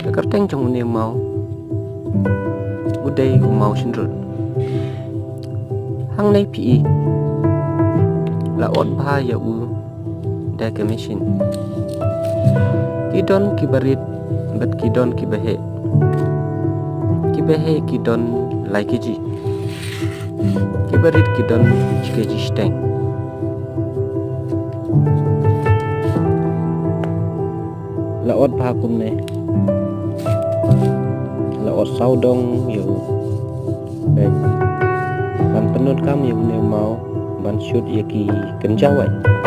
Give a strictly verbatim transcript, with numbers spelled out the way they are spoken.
Ka kyrteng jong une u maw u dei u maw shynrut. Hangne phi i, la ot bha ïa u da ka machine. Ki don kiba rit bad ki don kiba heh. Kiba heh ki don lai kg. Kiba rit ki don shi kg shiteng. La ot bha kumne. La ot sawdong ïa u. Ban pyndonkam ïa une u maw ban shoot ïa ki kynja wait.